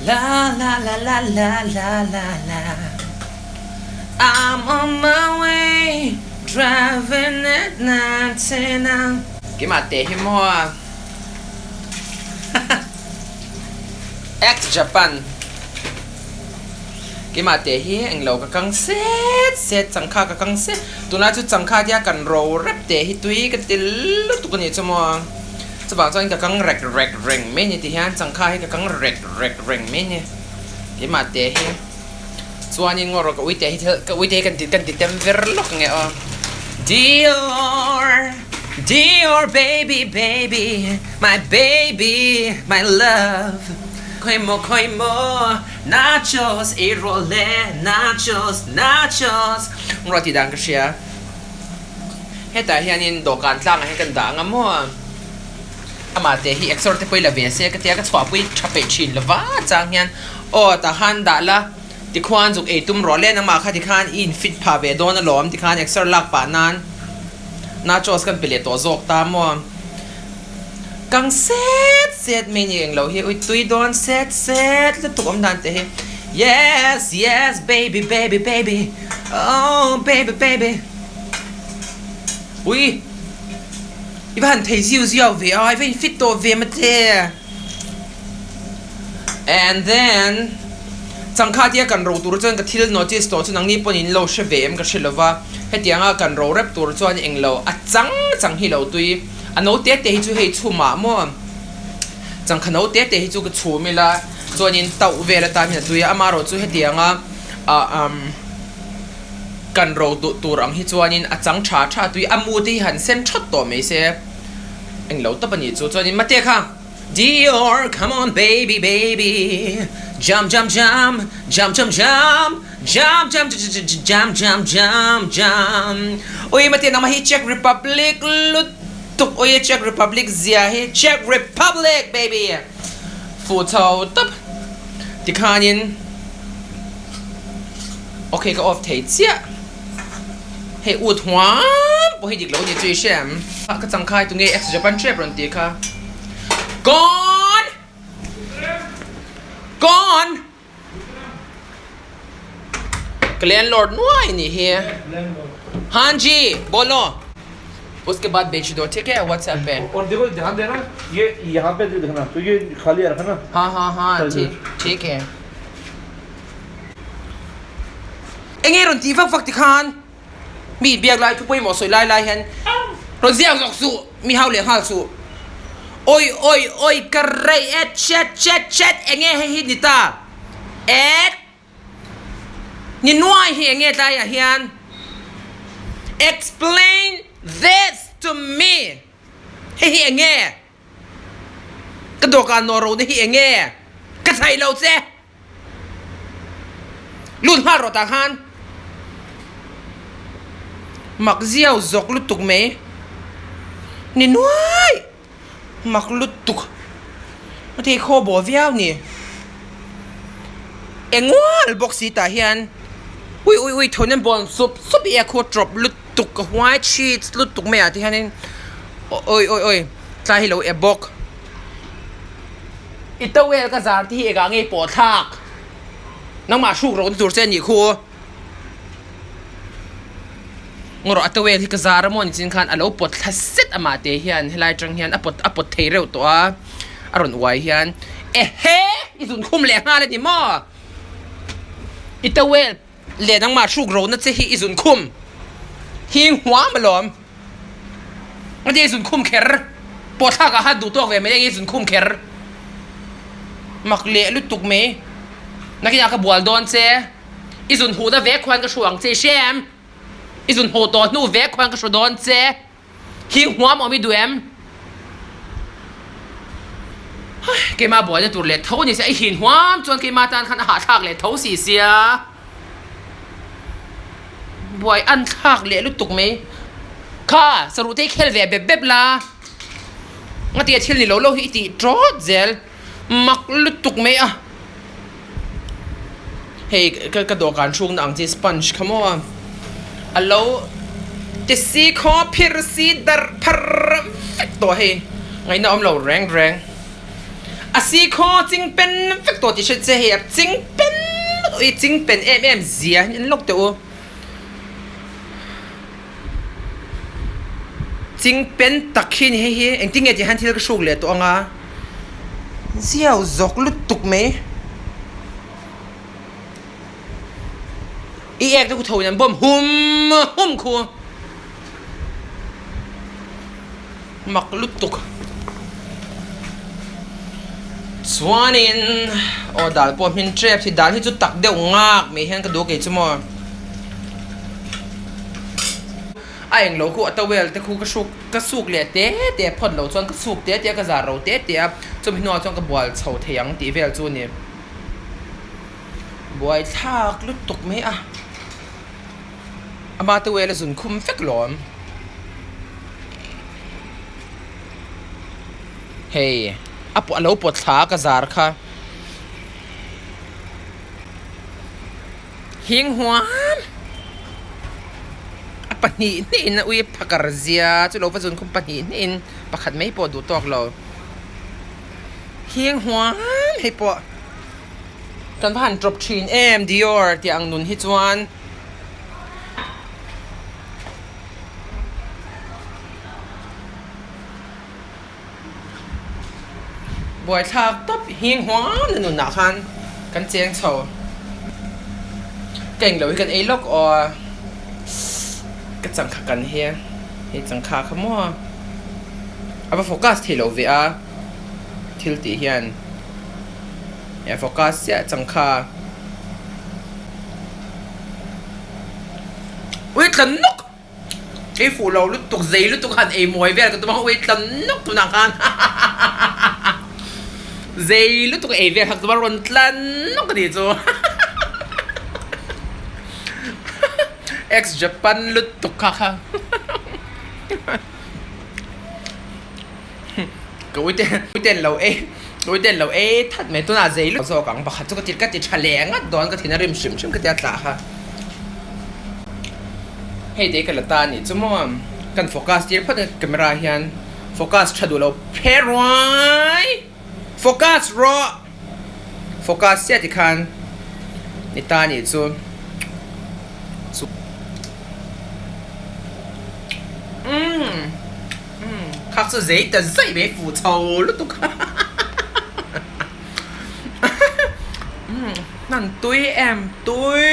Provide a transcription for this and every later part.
La la la la la la la la I'm on my way driving at 99 Keimah te hi maw Ex Japan Keimah te hi englo ka kang set set changkha ka kang set tunlai chu changkha tia kan ro rep te hi tui ka ti lutuk a nih chu maw chuvang chuan ka kang rek rek reng mai a ni ti hian changkha hi ka kang rek rek reng mai a ni keimah te hi chuanin ngaw rawh ka ui te hi thil ka ui te hi kan ti kan ti tem ver lawk ang e aw Dior Dior baby baby my baby my love Khawi maw khawi maw nachos ei rawh le nachos nachos Ngaw tih dan ka hria hetah hianin dawhkan tlangah hian kan dah ang a maw amah te hi exer te pawh i la ve se ka tia ka chhuahpui tha peih thin lova chang hian aw tah khan dah la tikhuan zuk ei tum rawh le nangmah kha tikhan i in fit phah ve dawn alawm tikhan exer lak pah nan nachos kan pe leh tawh zawk ta maw. Kang set set mai ni englo hi ui tui dawn set set lutuk awm dan te hi Yes yes baby baby baby oh baby baby Ui i va han thei ziu ziau ve a i va in fit tawh ve mate And then changkha tia kan ro tur chuan ka thil notice tawh chu nangni pawn in lo hre ve em ka hre lova hetianga kan ro rep tur chuan englo a chang chang hi lo tui. A no te te hi chu hei chhumah maw changkha no te te hi chu ka chhum ila chuanin tauh vel atan hian a tui a amaherawh chu hetianga ah umm kan ro duh tur ang hi chuanin a chang tha tha tui a mu te hi han sen thawt tawh mai se englo tawp a nih chu chuanin mate kha Dior come on baby baby jump jump jump jump jump jump jump jump jump jump jump jump ui mate nangmah hi Czech Republic lut tuk ui Czech Republic zia hi Czech Republic baby fuh chho tawp tikhanin ok ka off thei chiah hei ut huam pawh hi dik lo ni chu i hria em ka changkhai tunge ex Japan trep rawn tih kha gone gone Ka landlord nuai nih hi. Haan ji bolo uske baad bhej do theek hai whatsapp pe. और देखो ध्यान देना ये यहाँ पे देखना तो ये खाली आ रखा ना हाँ हाँ हाँ ठीक ठीक है Enge rawn tih vak vak tikhan mi biak lai thu pawimawh sawi lai lai hian rawn ziak zawk suh mi hau leh nghal suh oi oi oi ka rei e chet chet chet enge hei hi ni ta et ni nuai hi enge tlaiah hian explain this to me hei hi enge ka dawhkan nawh ro na hi enge ka chhaih lo che. Lut nghal rawh tah khan mak ziau zawk lutuk mai ni nuai mak lutuk a thei khaw bawh viau ni enghual bawk si tah hian ui ui ui thawn hian bawn sup sup i a khaw tawp lutuk a huai chhit lutuk mai ah te hianin awi awi awi tlai hi lo e bawk. I towel ka zar te hi engah nge pawh thlak? Nangmah hruk rawh na tur che a nih khu. Ngaw rawh a towel hi ka zar a maw ni chin khan a lo pawt thla set amah te hian helai atang hian a pawt a pawt thei reuh tawh a a rawn uai hian ehe i zun khum leh nghal a ni maw? I towel leh nangmah hruk rawh na che hi i zun khum hing huam alawm. Engtin i zun khum kher? Pawh thlak ah khan duh tawk ve mai engin i zun khum kher? Mak leh lutuk mai. Nakinah ka bual dawn che. I zun huh na vek khuan ka hru ang che i hria em? I zun huh tawh hnu vek khuan ka hru dawn che. Hing huam awm i duh em? Keimah buaina tur leh tho ni se, i hin huam chuan keimah tan khan a hahthlak leh tho si sia. Buai an thlak leh lutuk mai. Kha, saruh te hi khel ve bep bep la. Ngatia thil ni lo lo hi i tih tawt zel. Mak lutuk mai a. Hei ka ka dawhkan hrukna ang chi sponge kha maw a. A lo ti si khaw phir si darh phar vek tawh hei. Ngaihna awm lo reng reng. A si khaw ching pen vek tawh tih hriat che hei a ching pen ui ching pen em em zia hi an lawk teh u. Ching pen tak hi ni hei hi engtin nge tih hian thil ka hruk leh tawh ang a ziau zawk lutuk mai. I ek te khu tho in an bawm hum hum khu. Mak lutuk. Chuanin aw dal pawh hmin tep hi dal hi chu tak deuh ngak mai hian ka duh kei chu maw. A englo khu a towel te khu ka hruk ka suk leh te te phawt lo chuan ka suk te te a ka zar ro te te a chumi hnuah chuan ka bual chho thei ang tih vel chu a ni. Buaithlak lutuk mai a, ama towel a zun khum vek lawm. Hei a pawh a lo pawt thla a ka zar kha. Hing huam a pahnih hnihin a ui phakar zia chu lo va zun khum pahnih hnihin pakhat mai pawh duh tawk lo. Hing huam hei pawh. Kan va han drop thin em Dior tih ang nun hi chuan. Buaithlak tawp hing huam na nunah khan kan cheng chho. Ka englo hi kan ei lawk aw ka changkha kan hi hei changkha kha maw a va focus thei lo ve a thil tih hian. E focus chiah chang kha. Ui tlan nawk! Ei fuh lo lutuk, zei lutuk han ei mawi vel ka tum a, ui tlan nawk tunah khan zei lutuk ei vel kha ka tum a, rawn tlan nawk a nih chu. Ex Japan lutuk kha kha. Ka uite uite an lo ei ka uite an lo ei that mai tunah zei lutuk zawk ang pakhat chu ka ti ka ti tha leh ngat dawn ka thin a rim hrim hrim ka tia tlah kha hei te ka la ta anih chu maw kan focus tir phawt a camera hian focus tha duh lo phe ruai focus rawh focus chiah tikhan ni ta anih chu. Umm umm khak chu zei ta zaih mai fuh chho lutuk umm hman tui em tui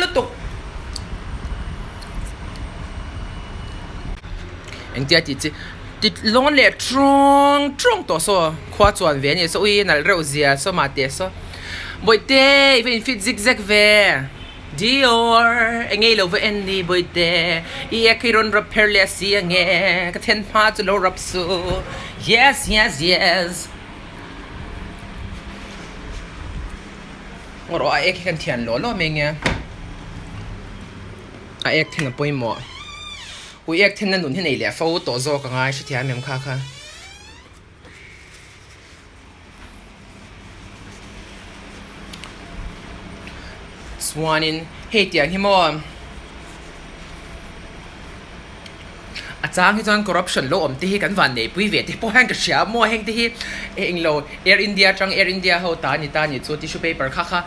lutuk engtia tih chi ti lawn leh tawng tawng tawh saw khua chuan ve a ni saw ui nalh reuh zia saw mah teh saw bawihte i va in fit zig zag ve. Dior, eng ngei lo va en ni Bawihte, i ek hi rawn rap pher leh a si ange, ka then hma chu lo rap su, yes yes yes. Ngaw rawh a ek hi kan thian law law mai nge, a ek then a pawimawh, ui ek then na nun hi nei leh fo tawh zawk angai hrethiam em kha kha. Chuanin hei tiang hi maw a chang hi chuan corruption lo awm te hi kan van neipui ve te pawh hian ka hria maw heng te hi englo air india atang air india ho ta ani ta ani chu tissue paper kha kha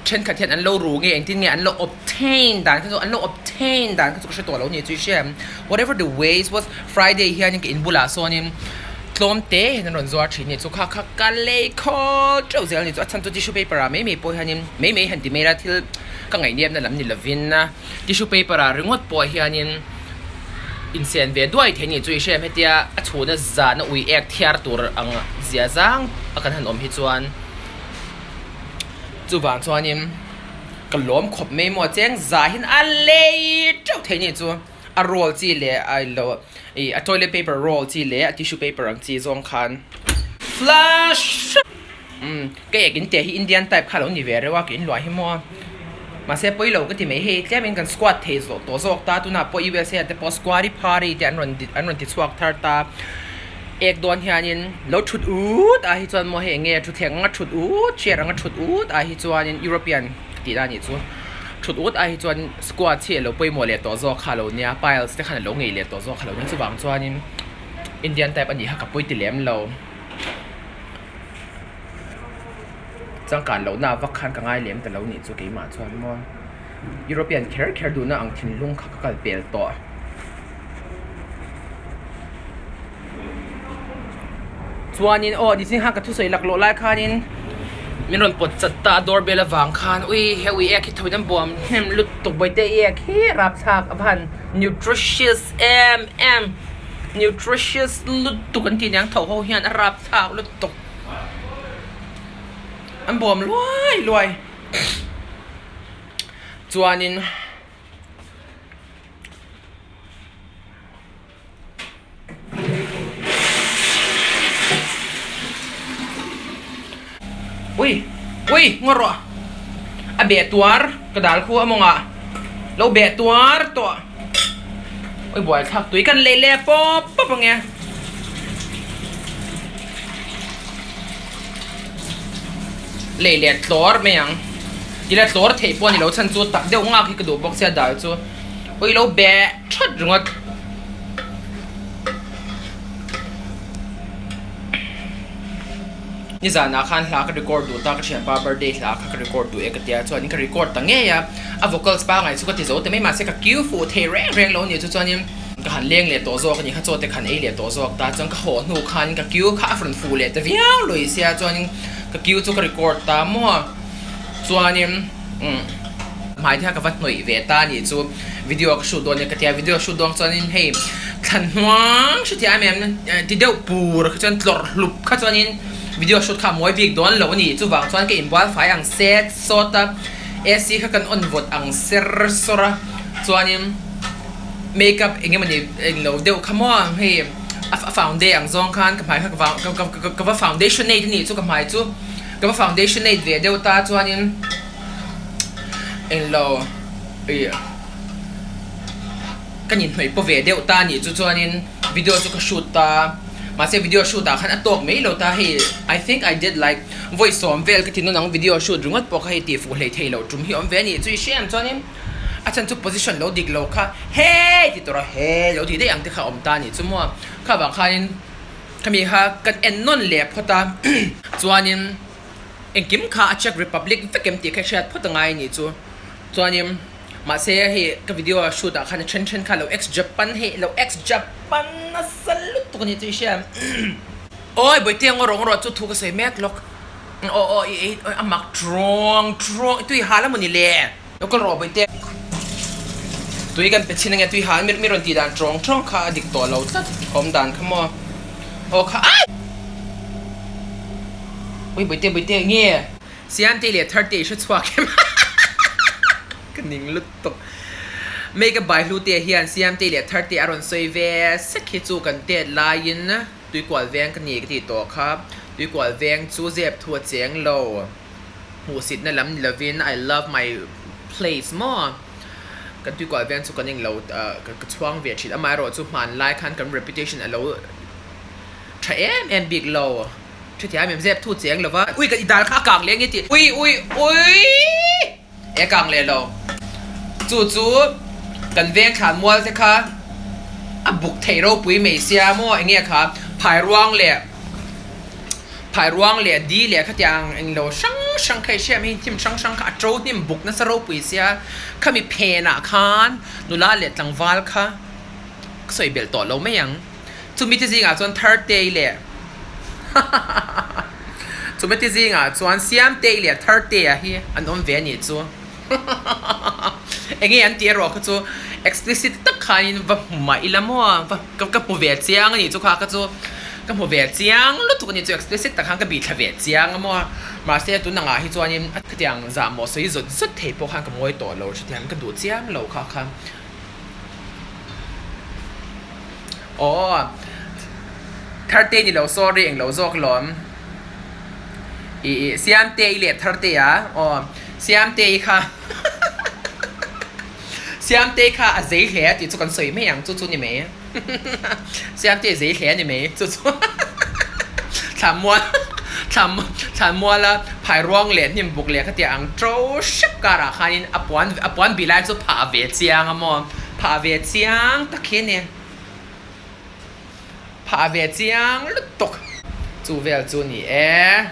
thenkhat hian an lo ru nge engtin nge an lo obtain dan kha chu an lo obtain dan kha chu ka hre tawh lo ni chu i hria em whatever the ways was friday hianin ka inbulah sawnin tlawm te hian an rawn zuar thin ni chu kha kha ka lei khawl teuh zel a ni chu a chhan chu tissue paper ah mai mai pawh hianin mai mai han ti mai la thil ka ngaihnepna lam ni lovin tissue paper ah ringawt pawh hianin insen ve duai thei a ni chu i hria em hetia a chhuna zana ui ek thiar tur ang zia zang a kan han awm hi chuan. Chuvang chuanin ka lawm khawp mai maw cheng zah hian a lei teuh thei ni chu a roll chi leh a lo ih a toilet paper roll chi leh a tissue paper ang chi zawng khan flash umm ka ek in teh hi Indian type kha lo ni ve reuh a ka inluah hi maw mahse pawi lo ka ti mai hei tlemin kan squat thei zawh tawh zawk ta tunah pawh USA ah te pawh squari phari te an rawn an rawn ti chhuak thar ta. Ek dawn hianin lo thut ut ah hi chuan maw hei enge thutthleng anga thut ut chair anga thut ut ah hi chuanin European tih dan anih chu thut ut ah hi chuan squat hi alo pawimawh leh tawh zawk kha alo nia piles te khan alo ngei leh tawh zawk kha alo nia chuvang chuanin Indian type anih kha ka pawi ti lem lo. Changkan lohna vak khan ka ngai lem ta lo nih chu keimah chuan maw European kher kher duhna ang thinlung kha ka kal pel tawh. Chuanin aw nichin khan ka thusawi lak lawh lai khanin min rawn pawt chat ta a door bell avang khan ui he ui ek hi tho in an buam hnem lutuk bawihte i ek hi rapthlak a va han nutritious em em nutritious lutuk an tih niang tho ho hian a rapthlak lutuk an buam luai luai chuanin. Ui ui ngaw rawh a beh tuar ka dal khu a mawngah lo beh tuar tawh ui buai thlak tui kan lei leh pawp pawp ang e. Lei leh tlawr mai ang tila tlawr theih pawh a ni lo chhan chu tak deuh ngak hi ka duh bawk sia dal chu ui lo beh that ringawt. Nizanah khan hla ka record duh ta ka thianpa birthday hla kha ka record duh e ka tia chuanin ka record ta ngei a a vocals pangai chu ka ti zo ta mai mahse ka kiu fuh thei reng reng lo a ni chu chuanin ka han leng leh tawh zawk a ni kha chaw te khan ei leh tawh zawk ta chuan ka haw hnu khan ka kiu kha a rawn fuh leh ta viau lui sia chuanin ka kiu chu ka record ta maw chuanin umm hmai te kha ka va hnawih ve ta a nih chu video ka shoot dawn nia ka tia video shoot dawn chuanin hei thlan hnuang hrethiam em ti deuh pur kha chuan tlawrh hlup kha chuanin video shoot kha a mawi bik dawn lo a ni chuvang chuan ka inbual fai ang set sawt a AC kha kan on vawt ang ser sawr a chuanin makeup eng emawni englo deuh kha maw hei a founde ang zawng khan ka hmai kha ka va foundation nei te nih chu ka hmai chu ka va foundation nei ve deuh ta chuanin englo ih ka inhnawih paw ve deuh ta nih chu chuanin video chu ka shoot ta mahse video shoot ah khan a tawk mai lo ta hei I think I did like vawi sawm vel ka ti nawn ang video shoot ringawt pawh kha hei tih fuh hleih theih loh tum hi a awm ve a nih chu i hria em chuanin a chhan chu position lo dik lo kha hei ti tur a hei lo tih daih ang te kha a awm ta a nih chu maw kha vang khanin khami kha kan en nawn leh phawt a chuanin engkim kha a Czech Republic vek em tih kha hriat phawt a ngai a nih chu chuanin mahse hei ka video shoot ah khan a then then kha lo ex Japan hei lo ex Japan nasa lutuk a nih chu i hria em awi bawihte ngaw rawh ngaw rawh chu thu ka sawi mek lawk aw aw i ei a mak trawng trawng tui hal a mawni le. Lo kal rawh bawihte. Tui kan pe chhin ange tui hal mi rawn tih dan tawng tawng kha a dik tawh lo tlat awm dan kha maw aw kha ai ui bawihte bawihte nge Siamte leh Tharte i hre chhuak em ka ning lutuk Make up by Hlute hian Siamte leh Tharte a rawn sawi ve sek hi chu kan tet laiin Tuikual veng ka ni ka tih tawh kha Tuikual veng chu zep thu a cheng lo. Hmuhsitna lam ni lovin I love my place maw kan tuikual veng chu kan englo ka chhuang ve thin amaherawh chu hmanlai khan kan reputation a lo tha em em bik lo hrethiam em zep thu cheng lova ui ka i dal kha a kang leh nge tih ui ui ui e kang leh lo chu chu kan veng thlan mual te kha a buk theih ropui mai sia maw enge kha phairuang leh Phai ruang leh di leh khatiang englo hrang hrang kha i hriat mai hnim hrang hrang kha a to hnim buk nasa ropui sia khami phenah khan nula leh tlangval kha ka sawi belh tawh lo mai ang chumi te zingah chuan Thartei leh hahahaha chumi te zingah chuan Siamtei leh Thartea hi an awm ve a nih chu hahahaha enge an tih erawh kha chu explicit tak khanin va hmu mah ila maw va ka hmu ve chiang a nih chu kha kha chu. Ka hmu ve chiang lutuk a ni chu explicit tak khan ka bih thla ve chiang a maw mahse tun angah hi chuanin khatiang zah maw sawi zawt zawt thei pawh khan ka ngawi tawh lo hrethiam ka duh chiang lo kha kha aw Tharte ni lo sorry englo zawk lawm ih ih Siamte i leh Tharte a aw Siamte i kha Siamte i kha a zei hle a tih chu kan sawi mai ang chu chu ni mai. Siamte zei hle a ni mai chu chu Thlanmual Thlanmuala phairuang leh hnim buk leh khatia ang to hrep karah khanin a puan a puan bih lai chu phah ve chiang a maw phah ve chiang tak hi a ni phah ve chiang lutuk chu vel chu ni e.